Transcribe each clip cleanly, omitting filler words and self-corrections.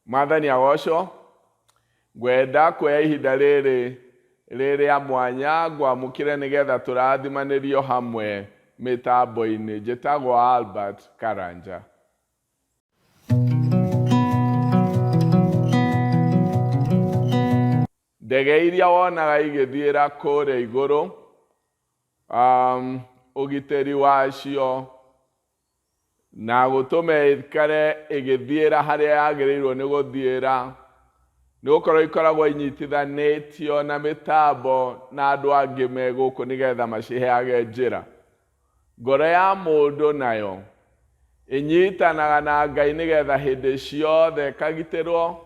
Mwathani agocwo. Ngwenda kuoya ihinda rĩrĩ rĩrĩa mwanya ngwamũkĩre nĩgetha tũrathimanĩrio hamwe mĩtambo-inĩ. Njĩtagwo Albert Karanja. Ndege iria wonaga igĩthiĩra kũrĩa igũrũ, ũgitĩri wacio na gũtũma ĩikare ĩgĩthiĩra harĩa yagĩrĩirwo nĩ gũthiĩra, nĩ gũkorwo ikoragwo inyitithanĩtio na mĩtambo na andũ angĩ me gũkũ nĩgetha maciheage njĩra. Ngoro ya mũndũ nayo ĩnyitanaga na Ngai nĩgetha hĩndĩ ciothe ĩkagitĩrwo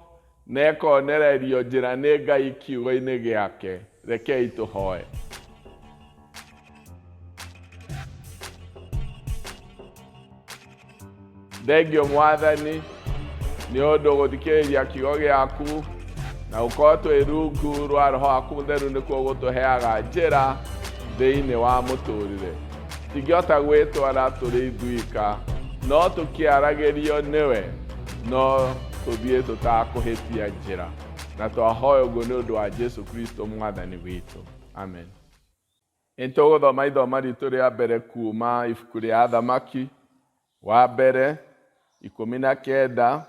na ĩkonererio njĩra nĩ Ngai kiugo-inĩ gĩake. Rekei tũhoe. Thengio Mwathani nĩ ũndũ gũthikĩrĩria kiugo gĩaku na gũkorwo twĩ rungu rwa Roho waku Mũtheru nĩkuo gũtũheaga njĩra thĩinĩ wa mũtũrĩre. Tingĩhota gwĩtwara tũrĩ ithuika, no tũkĩaragĩrio nĩwe no tũthiĩ tũtakũhĩtia njĩra. Na twahoya ũguo nĩ ũndũ wa Jesu Kristo Mwathani witũ. Amen. Nĩ tũgũthoma ithoma ritũ rĩa mbere kuma ibuku rĩa Athamaki wa mbere 19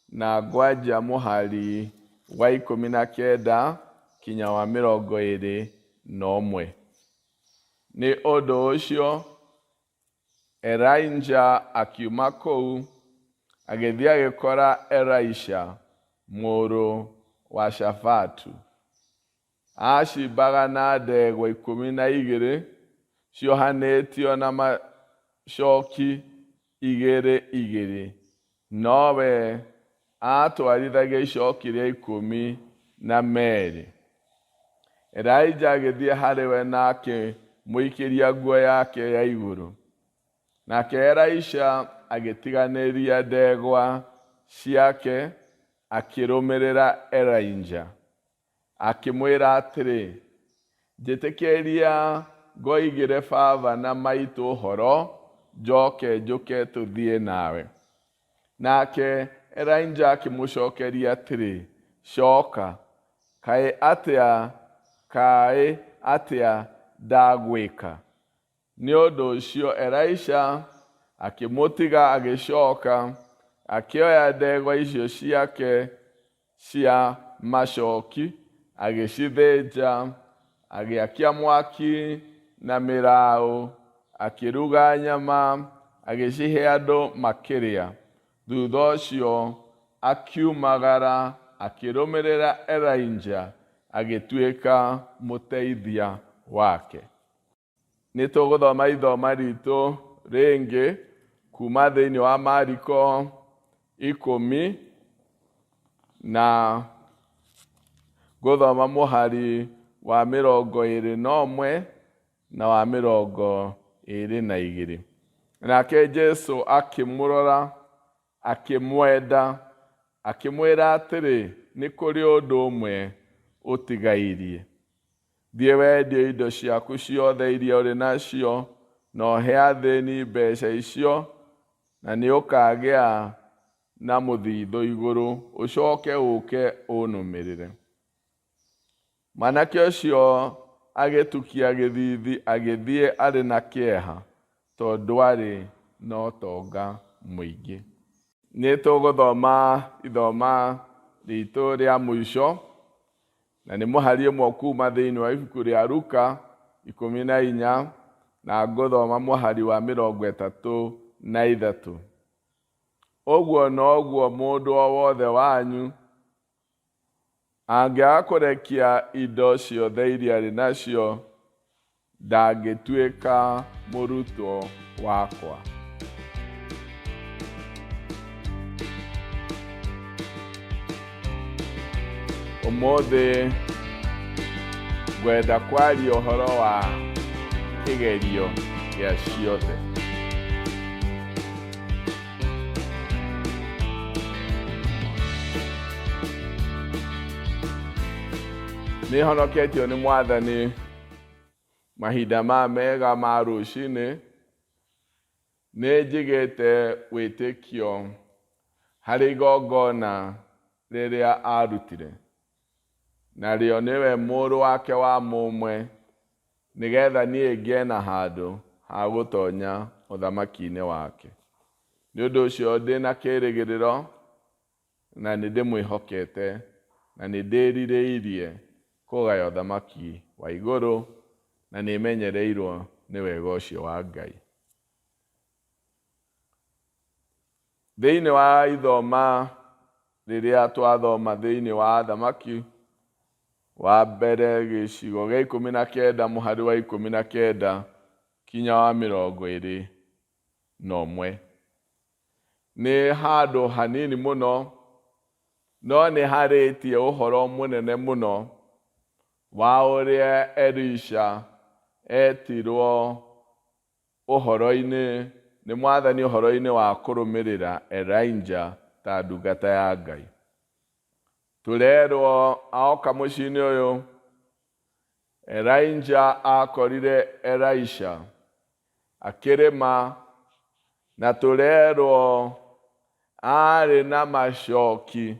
na ngwanja mũhari wa 19 kinya wa 21. Nĩ ũndũ ũcio Elijah akiuma kũu agĩthiĩ agĩkora Elisha mũrũ wa Shafatu. Aacimbaga na ndegwa 12 ciohanĩtio na macooki igĩrĩ igĩrĩ, nowe aatwarithagia icooki rĩa 12. Elija agĩthiĩ harĩ we na akĩmũikĩria nguo yake ya igũrũ. Nake Elisha agĩtiganĩria ndegwa ciake akĩrũmĩrĩra Elija. Akĩmwĩra atĩrĩ, Njĩtĩkĩria ngoigĩre baba na maitũ ũhoro, njoke njũke tũthiĩ nawe. Nake Elija akĩmũcokeria atĩrĩ, Coka, kaĩ atĩa, kaĩ atĩa ndagwĩka? Nĩ ũndũ ũcio Elisha akĩmũtiga agĩcoka, akĩoya ndegwa icio ciake cia macooki, agĩcithĩnja, agĩakia mwaki na mĩraũ, akĩruga nyama, agĩcihe andũ makĩrĩa. Thutha ũcio akiumagara akĩrũmĩrĩra Elija, agĩtuĩka mũteithia wake. Nĩ tũgũthoma ithoma ritũ rĩngĩ kuma thĩinĩ wa Mariko 10 na ngũthoma mũhari wa 21 na wa 22. Nake Jesu akĩmũrora, akĩmwenda, akĩmwĩra atĩrĩ, nĩ kũrĩ ũndũ ũmwe ũtigairie. Thiĩ wendie indo ciaku ciothe iria ũrĩ nacio, na ũhe athĩni mbeca icio, na nĩũkagĩa na mũthithũ igũrũ, ũcoke ũũke ũnũmĩrĩre. Mwanake ũcio agĩtukia gĩthithi agĩthiĩ arĩ na kĩeha, tondũ aarĩ na ũtonga mũingĩ. Nĩ tũgũthoma ithoma ritũ rĩa mũico, na nĩ mũhari ĩmwe kuma thĩinĩ wa ibuku rĩa Luka 14, na ngũthoma mũhari wa 33. Ũguo noguo mũndũ o wothe wanyu angĩaga kũrekia indo ciothe iria arĩ nacio, ndangĩtuĩka mũrutwo wakwa. Ũmũthĩ ngwenda kwaria ũhoro wa kĩgerio gĩa ciothe. Nĩ honoketio nĩ Mwathani mahinda ma mega ma rũcinĩ, nĩ njigĩte wĩtĩkio harĩ igongona rĩrĩa aarutire, narĩo nĩwe Mũrũ wake wa mũmwe, nĩgetha niĩ ngĩe na handũ ha gũtonya ũthamaki-inĩ wake. Nĩ ũndũ ũcio ndĩ na kĩĩrĩgĩrĩro, na nĩ ndĩmwĩhokete, na nĩ ndĩrirĩirie kũgaya ũthamaki wa igũrũ, na nĩ menyereirwo nĩ wega ũcio wa Ngai. Thĩinĩ wa ithoma rĩrĩa twathoma thĩinĩ wa Athamaki wa mbere gĩcigo gĩa 19 mũhari wa 19 kinya wa 21. Nĩ handũ hanini mũno, no nĩ harĩtie ũhoro mũnene mũno wa ũrĩa Elisha etirwo ũhoro-inĩ nĩ Mwathani ũhoro-inĩ wa kũrũmĩrĩra Elijah ta ndungata ya Ngai. Tũrerwo aoka mũciĩ-inĩ ũyũ, Elijah akorire Elisha akĩrĩma, na tũrerwo arĩ na macoki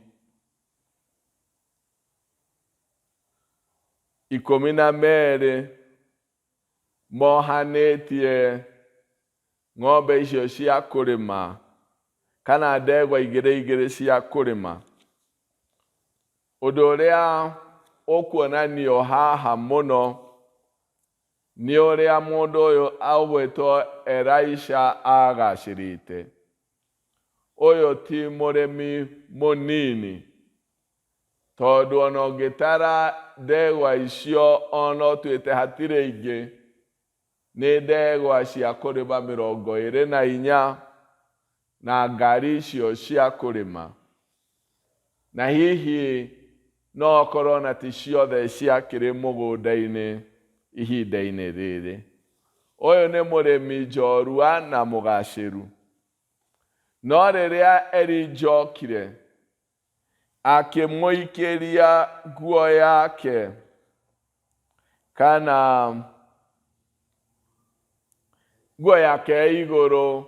12 mohanĩtie ng'ombe icio cia kũrĩma kana ndegwa igĩrĩ igĩrĩ cia kũrĩma. Ũndũ ũrĩa ũkuonanio haha mũno nĩ ũrĩa mũndũ ũyũ ũgwĩtwo Elisha agacĩrĩte. Ũyũ ti mũrĩmi mũnini, tondũ ona ũngĩtara ndegwa icio ona ũtuĩte hatirĩ ingĩ, nĩ ndegwa cia kũrĩma 24 na ngari icio cia kũrĩma. Na hihi no okorwo na ti ciothe ciakĩrĩ mũgũnda-inĩ ihinda-inĩ rĩrĩ. Ũyũ nĩ mũrĩmi njorua na mũgacĩru. No rĩrĩa Elijah okire, akĩmũikĩria nguo yake kana nguo yake ya igũrũ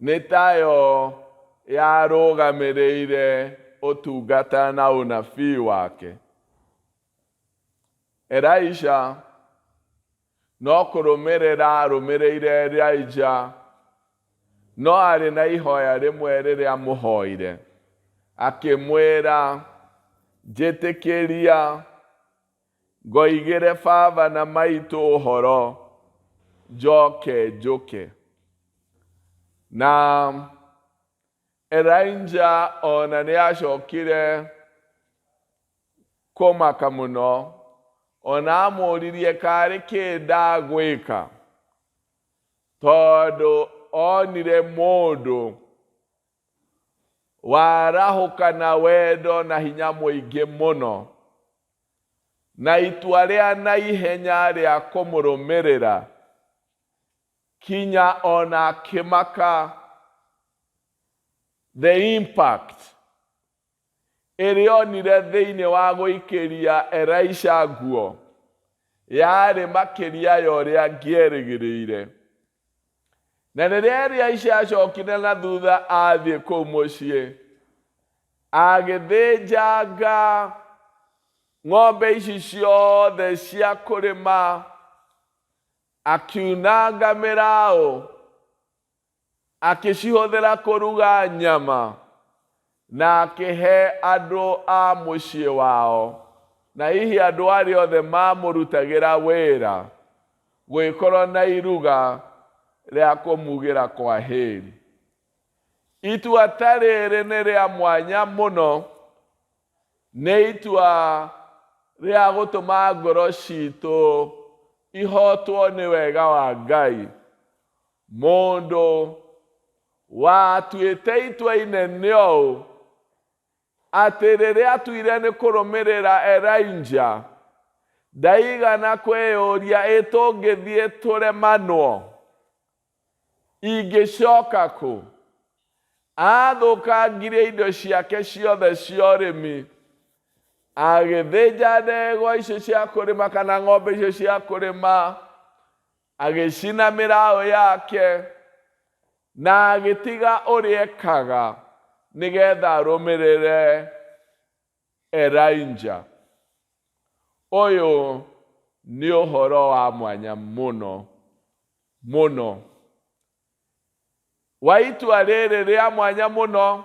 nĩ tayo yarũgamĩrĩire ũtungata na ũnabii wake. Elisha no kũrũmĩrĩra arũmĩrĩire Elijah, no arĩ na ihoya rĩmwe rĩrĩa amũhoire, akĩmwĩra, njĩtĩkĩria ngoigĩre baba na maitũ ũhoro, njoke njũke. Na Elijah ona nĩ acokire kũmaka mũno, ona amũririe karĩ kĩ ndagwĩka, tondũ onire mũndũ warahũka na wendo na hinya mũingĩ mũno, na itua rĩa naihenya rĩa kũmũrũmĩrĩra, kinya ona akĩmaka the impact ĩrĩa onire thĩinĩ wa gũikĩria Elisha nguo yarĩ makĩria ya ũrĩa angĩerĩgĩrĩire. Na rĩrĩa Elisha acokire na thutha athiĩ kũu mũciĩ, agĩthĩnjanga ng'ombe ici ciothe cia kũrĩma, akiunanga mĩraũ, akĩcihũthĩra kũruga nyama, na akĩhe andũ a mũciĩ wao, na hihi andũ arĩa othe mamũrutagĩra wĩra, gũgĩkorwo na iruga rĩa kũmugĩra kwa heri. Itua ta rĩrĩ nĩ rĩa mwanya mũno, nĩ itua rĩa gũtũma ngoro citũ ihotwo nĩ wega wa Ngai. Mũndũ watuĩte itua inene ũũ atĩ rĩrĩa atuire nĩ kũrũmĩrĩra Elijah, ndaigana kwĩyũria ĩ tũngĩthiĩ tũremanwo, ingĩcoka kũ? Athũkangirie indo ciake ciothe cia ũrĩmi, agĩthĩnja ndegwa icio cia kũrĩma kana ng'ombe icio cia kũrĩma, agĩcina mĩraũ yake, na agĩtiga ũrĩa ekaga, nĩgetha arũmĩrĩre Elijah. Ũyũ nĩ ũhoro wa mwanya mũno mũno wa itua rĩrĩ rĩa mwanya mũno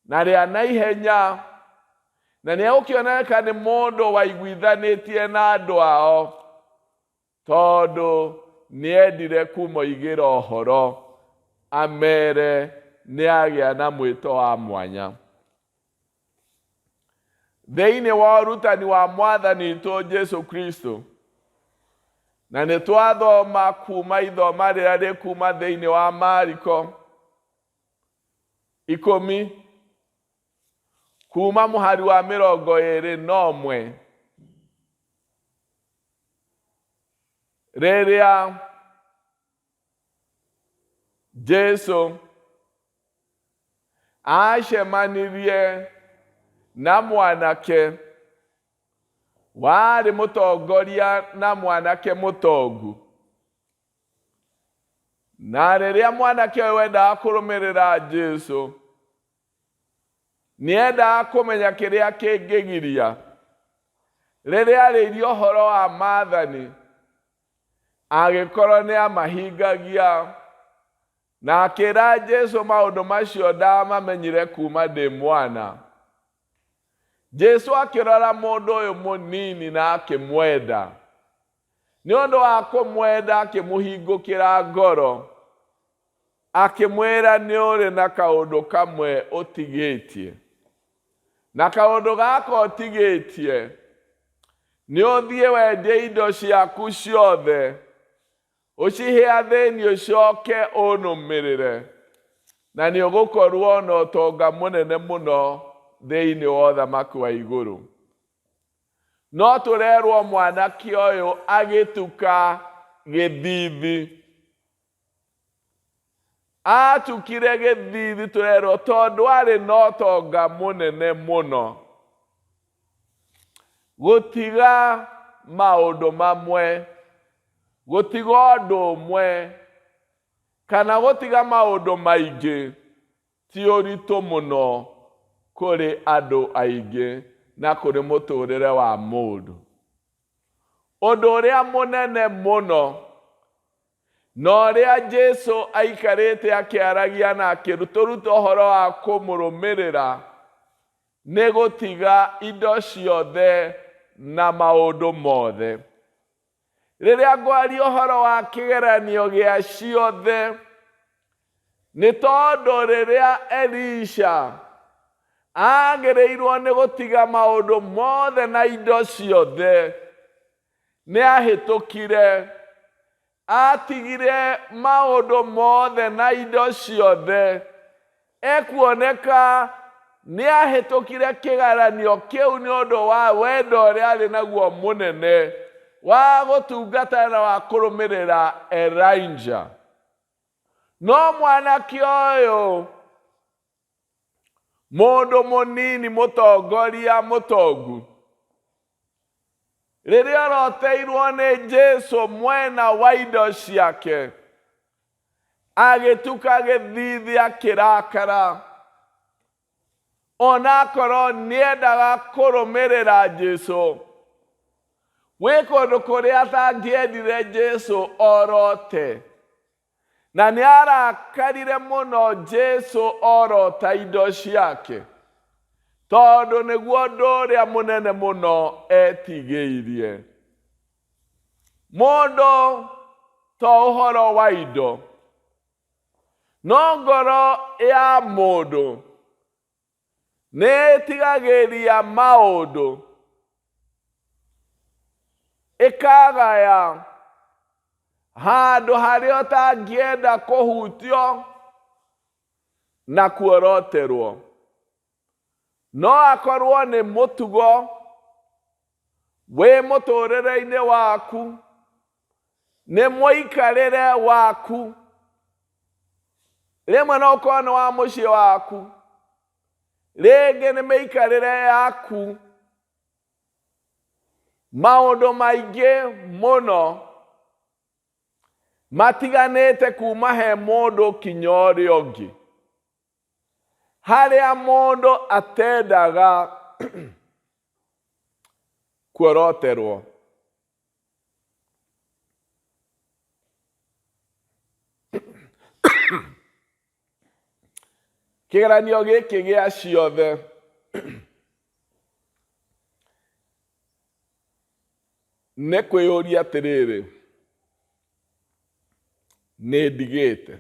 na rĩa naihenya, na nĩ egũkĩoneka nĩ mũndũ waiguithanĩtie na andũ ao, tondũ nĩendire kũmoigĩra ũhoro amere nĩ agĩa na mwĩto wa mwanya. Thĩinĩ wa ũrutani wa Mwathani witũ Jesu Kristo, na nĩ twathoma kuma ithoma rĩrĩa rĩ kuma thĩinĩ wa Mariko 10 kuma mũhari wa 21, rĩrĩa Jesu acemanirie na mwanake warĩ mũtongoria na mwanake mũtongu. Na rĩrĩa mwanake ũyũ wendaga kũrũmĩrĩra Jesu, nĩendaga kũmenya kĩrĩa kĩngĩgiria. Rĩrĩa arĩirie ũhoro wa maathani, agĩkorwo nĩ amahingagia, na akĩra Jesu maũndũ macio ndamamenyire kuma ndĩ mwana. Jesu akĩrora mũndũ ũyũ mũnini na akĩmwenda. Nĩ ũndũ wa kũmwenda akĩmũhingũkĩra ngoro, akĩmwĩra nĩ ũrĩ na kaũndũ kamwe ũtigĩtie. Na kaũndũ gaka ũtigĩtie nĩ ũthiĩ wendie indo ciaku ciothe, ũcihe athĩni, ũcoke ũnũmĩrĩre, na nĩ ũgũkorwo na ũtonga mũnene mũno thĩinĩ wa ũthamaki wa igũrũ. No tũrerwo mwanake ũyũ agĩtuka gĩthithi. Atukire gĩthithi tũrerwo tondũ arĩ na ũtonga mũnene mũno. Gũtiga maũndũ mamwe, gũtiga ũndũ ũmwe, kana gũtiga maũndũ maingĩ ti ũritũ mũno kũrĩ andũ aingĩ na kũrĩ mũtũrĩre wa mũndũ. Ũndũ ũrĩa mũnene mũno na ũrĩa Jesu aikarĩte akĩaragia na akĩrutũruta ũhoro wa kũmũrũmĩrĩra nĩ gũtiga indo ciothe na maũndũ mothe. Rĩrĩa ngwaria ũhoro wa kĩgeranio gĩa ciothe, nĩ tondũ rĩrĩa Elisha agĩrĩirwo nĩ gũtiga maũndũ mothe na indo ciothe, nĩ ahĩtũkire, atigire maũndũ mothe na indo ciothe. Ekuoneka nĩ ahĩtũkire kĩgeranio kĩu nĩ ũndũ wa wendo ũrĩa arĩ naguo mũnene wa gũtungata na wa kũrũmĩrĩra Elijah. No mwanake ũyũ, mũndũ mũnini mũtongoria mũtongu, rĩrĩa oroteirwo nĩ Jesu mwena wa indo ciake, agĩtuka gĩthithi akĩrakara, onakorwo nĩendaga kũrũmĩrĩra Jesu. Gwĩ kũndũ kũrĩa atangĩendire Jesu orote, na nĩ arakarire mũno Jesu orota indo ciake, tondũ nĩguo ũndũ ũrĩa mũnene mũno etigĩirie. Mũndũ to ũhoro wa indo, no ngoro ya mũndũ nĩ ĩtigagĩria maũndũ, ĩkagaya handũ harĩa ũtangĩenda kũhutio na kuoroterwo. No akorwo nĩ mũtugo wĩ mũtũrĩre-inĩ waku, nĩ mũikarĩre waku, rĩmwe no ũkorwo nĩ wa mũciĩ waku, rĩngĩ nĩ mĩikarĩre yaku. Maũndũ maingĩ mũno matiganĩte kuma he mũndũ kinya ũrĩa ũngĩ. Harĩa mũndũ atendaga kuoroterwo. Kĩgeranio gĩkĩ gĩa ciothe nĩ kwĩyũria atĩrĩrĩ, nĩ ndigĩte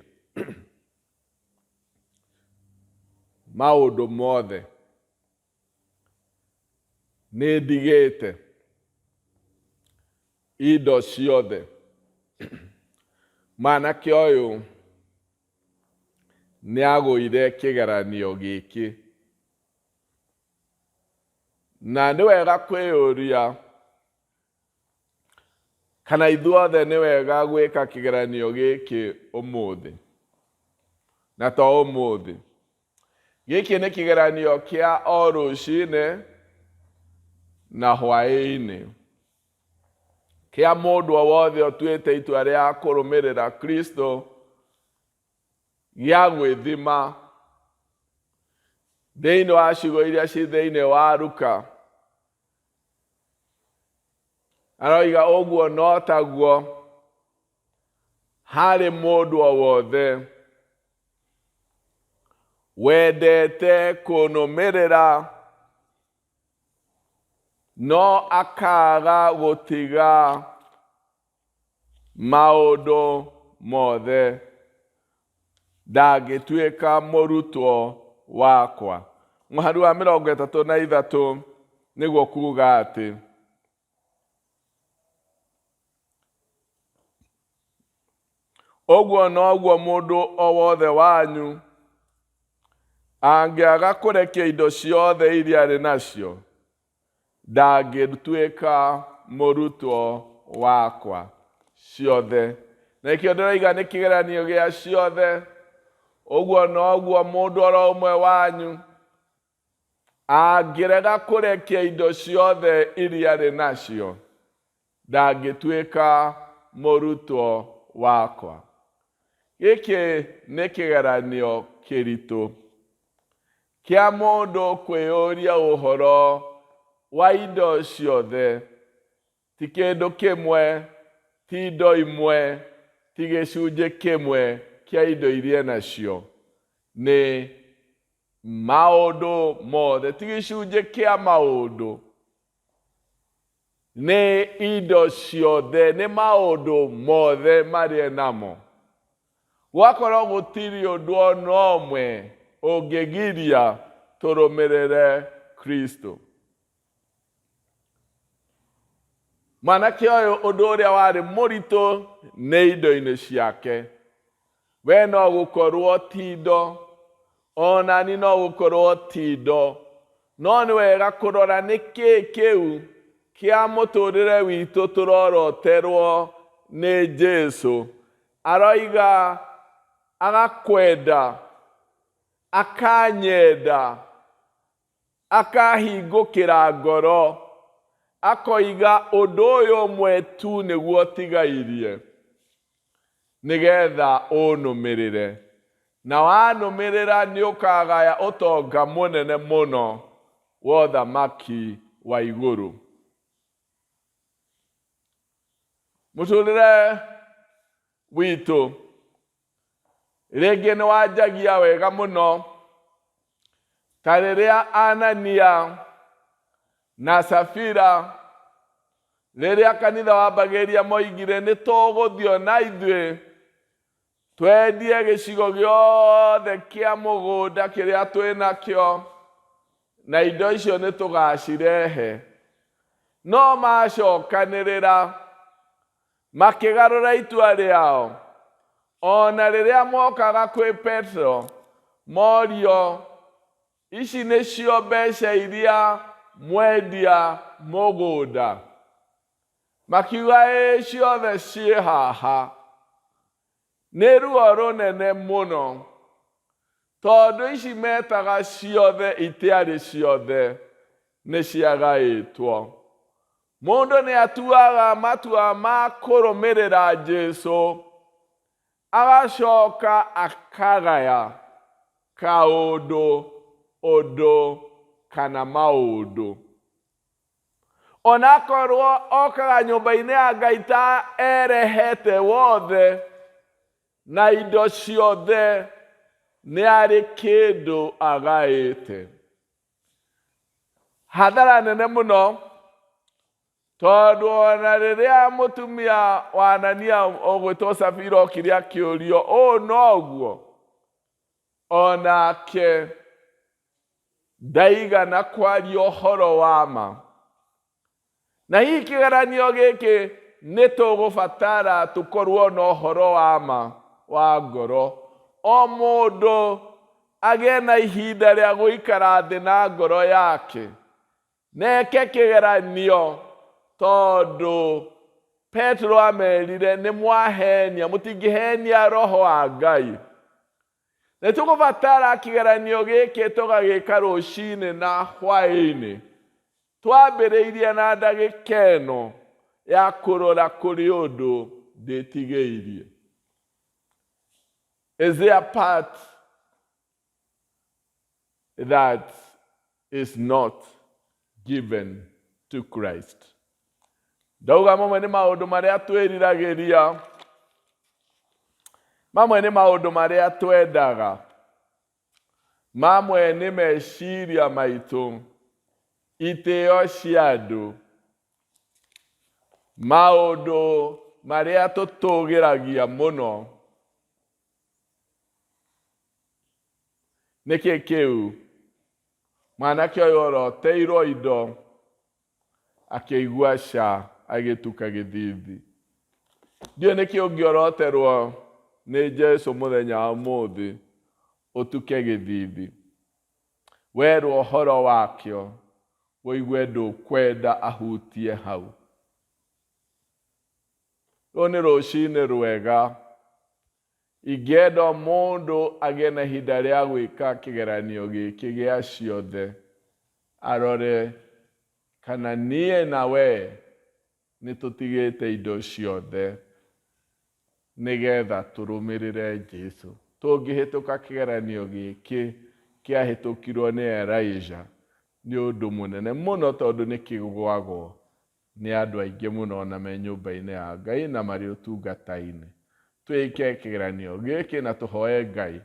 maũndũ mothe, nĩ ndigĩte indo ciothe. Mwanake ũyũ nĩ agũire kĩgeranio gĩkĩ. Na nĩ wega kwĩyũria kana ithuothe nĩ wega gwĩka kĩgeranio gĩkĩ ũmũthĩ. Na to ũmũthĩ. Gĩkĩ nĩ kĩgeranio kĩa o rũcinĩ na hwaĩ-inĩ. Kĩa mũndũ o wothe ũtuĩte itua rĩa kũrũmĩrĩra Kristo gĩa gwĩthima thĩinĩ wa ciugo iria ci thĩinĩ wa Luka. Aroiga ũguo no taguo harĩ mũndũ o wothe wendete kũnũmĩrĩra no akaga gũtiga maũndũ mothe ndangĩtuĩka mũrutwo wakwa. Mũhari wa 33 nĩguo kuga atĩ ũguo noguo mũndũ o wothe wanyu angĩaga kũrekia indo ciothe iria arĩ nacio ndangĩtuĩka mũrutwo wakwa. Ciothe. Na nĩkĩo ndĩroiga nĩ kĩgeranio gĩa ciothe. Ũguo noguo mũndũ oro ũmwe wanyu angĩrega kũrekia indo ciothe iria arĩ nacio ndangĩtuĩka mũrutwo wakwa. Gĩkĩ nĩ kĩgeranio kĩritũ kĩa mũndũ kwĩyũria ũhoro wa indo ciothe, ti kĩndũ kĩmwe, ti indo imwe, ti gĩcunjĩ kĩmwe kĩa indo iria nacio, nĩ maũndũ mothe, ti gĩcunjĩ kĩa maũndũ, nĩ indo ciothe, nĩ maũndũ mothe marĩa namo. Gwakorwo gũtirĩ ũndũ ona ũmwe ũngĩgiria tũrũmĩrĩre Kristo. Mwanake ũyũ ũndũ ũrĩa warĩ mũritũ nĩ indo-inĩ ciake. We no gũkorwo ti indo, onani no gũkorwo ti indo, no nĩ wega kũrora nĩ kĩĩ kĩu kĩa mũtũrĩre witũ tũroroterwo nĩ Jesu. Aroiga agakwenda, akanyenda, akahingũkĩra ngoro, akoiga ũndũ ũyũ ũmwe tu nĩguo ũtigairie, nĩgetha ũnũmĩrĩre. Na wanũmĩrĩra nĩ ũkagaya ũtonga mũnene mũno wa ũthamaki wa igũrũ. Mũtũrĩre witũ rĩngĩ nĩ wanjagia wega mũno, ta rĩrĩa Anania na Safira rĩrĩa kanitha wambagĩrĩria moigire nĩ tũgũthiĩ na ithuĩ twendie gĩcigo gĩothe kĩa mũgũnda kĩrĩa twĩ nakĩo na indo icio nĩ tũgacirehe. No macokanĩrĩra makĩgarũra itua rĩao. Ona rĩrĩa mokaga kwĩ Petero morio ici nĩcio mbeca iria mwendia mũgũnda, makiuga ĩĩ ciothe ciĩ haha. Nĩ ruo rũnene mũno tondũ ici metaga ciothe itiarĩ ciothe, nĩ ciagaĩtwo. Mũndũ nĩ atuaga matua ma kũrũmĩrĩra Jesu, agacoka akagaya kaũndũ Ũndũ kana maũndũ. Onakorwo okaga nyũmba-inĩ ya Ngai ta erehete wothe na indo ciothe, nĩ arĩ kĩndũ agaĩte. Hathara nene mũno, tondũ ona rĩrĩa mũtumia wa Anania ũgwĩtwo Safira okire akĩũrio ũũ noguo, onake ndaigana kwaria ũhoro wa ma. Na hihi kĩgeranio gĩkĩ nĩ tũgũbatara tũkorwo na ũhoro wa ma wa ngoro. O mũndũ agĩe na ihinda rĩa gũikara thĩ na ngoro yake na eke kĩgeranio, tondũ Petero amerire nĩ mwahenia, mũtingĩhenia roho wa Ngai. Nĩ tũgũbatara kĩgeranio gĩkĩ tũgagĩka rũcinĩ na hwaĩ-inĩ. Twambĩrĩirie na ndagĩka ĩno ya kũrora kũrĩ ũndũ ndĩtigĩirie. Is there a part that is not given to Christ? Ndauga mamwe nĩ maũndũ marĩa twĩriragĩria, mamwe nĩ maũndũ marĩa twendaga, mamwe nĩ meciria maitũ, itĩo cia andũ, maũndũ marĩa tũtũgĩragia mũno. Nĩkĩ kĩu mwanake ũyũ oroteirwo indo akĩigua ca agĩtuka gĩthithi? Ndiũĩ nĩkĩ ũngĩoroterwo nĩ Jesu mũthenya wa ũmũthĩ ũtuke gĩthithi. Werwo ũhoro wakĩo ũigue ndũkwenda ahutie hau. Rũrũ nĩ rũcinĩ rwega. Ingĩenda mũndũ agĩe na ihinda rĩa gwĩka kĩgeranio gĩkĩ gĩa ciothe, arore kana niĩ na we nĩ tũtigĩte indo ciothe nĩgetha tũrũmĩrĩre Jesu. Tũngĩhĩtũka kĩgeranio gĩkĩ kĩahĩtũkirwo nĩ Elijah, nĩ ũndũ mũnene mũno, tondũ nĩ kĩgwagwo nĩ andũ aingĩ mũno ona me nyũmba-inĩ ya Ngai na marĩ ũtungata-inĩ. Twĩke kĩgeranio gĩkĩ na tũhoe Ngai,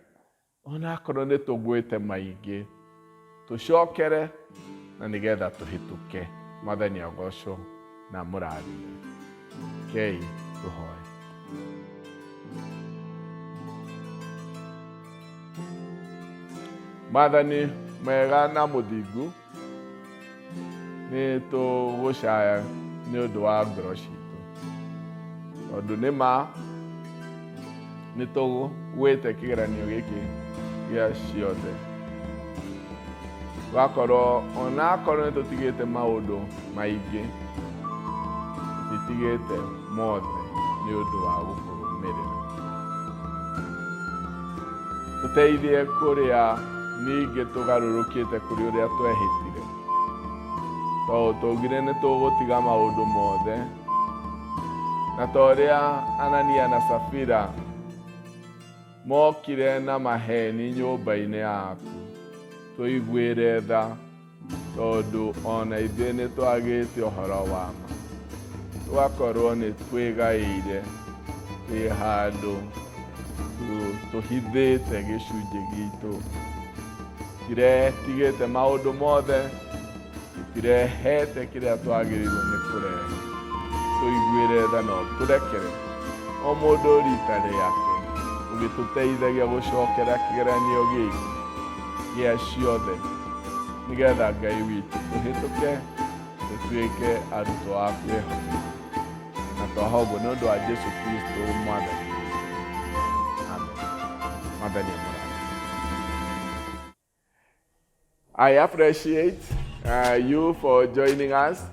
onakorwo nĩ tũgwĩte maingĩ, tũcokere na nĩgetha tũhĩtũke. Mwathani agocwo na mũrathime. Kei tũhoe. Mwathani mwega na mũthingu, nĩ tũgũcaya nĩ ũndũ wa ngoro citũ, tondũ nĩ ma nĩ tũgwĩte kĩgeranio gĩkĩ gĩa ciothe, tũgakorwo onakorwo nĩ tũtigĩte maũndũ maingĩ, tũtitigĩte mothe nĩ ũndũ wa gũkũrũmĩrĩra. Tũteithie kũrĩa ningĩ tũgarũrũkĩte kũrĩ ũrĩa twehĩtire, tondũ tũngire nĩ tũgũtiga maũndũ mothe, na ta ũrĩa Anania na Safira mokire na maheni nyũmba-inĩ yaku, tũiguĩre tha, tondũ ona ithuĩ nĩ twagĩte ũhoro wa ma, tũgakorwo nĩ twĩgaĩire twĩ handũ tũhithĩte gĩcunjĩ gitũ, tũtiretigĩte maũndũ mothe, tũtirehete kĩrĩa twagĩrĩirwo nĩ kũrehe. Tũiguĩre tha na ũtũrekere o mũndũ rita rĩake, ũgĩtũteithagia gũcokera kĩgeranio gĩkĩ gĩa ciothe, nĩgetha Ngai witũ tũhĩtũke tũtuĩke arutwo a kwĩhokeka. Na twaha ũguo nĩ ũndũ wa Jesu Kristo Mwathani witũ. Amen. Mwathani amũrathime. I appreciate you for joining us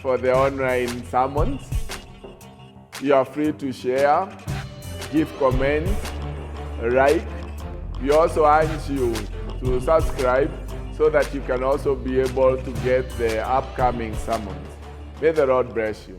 for the online sermons. You are free to share, give comments, like. We also urge you to subscribe so that you can also be able to get the upcoming sermons. May the Lord bless you.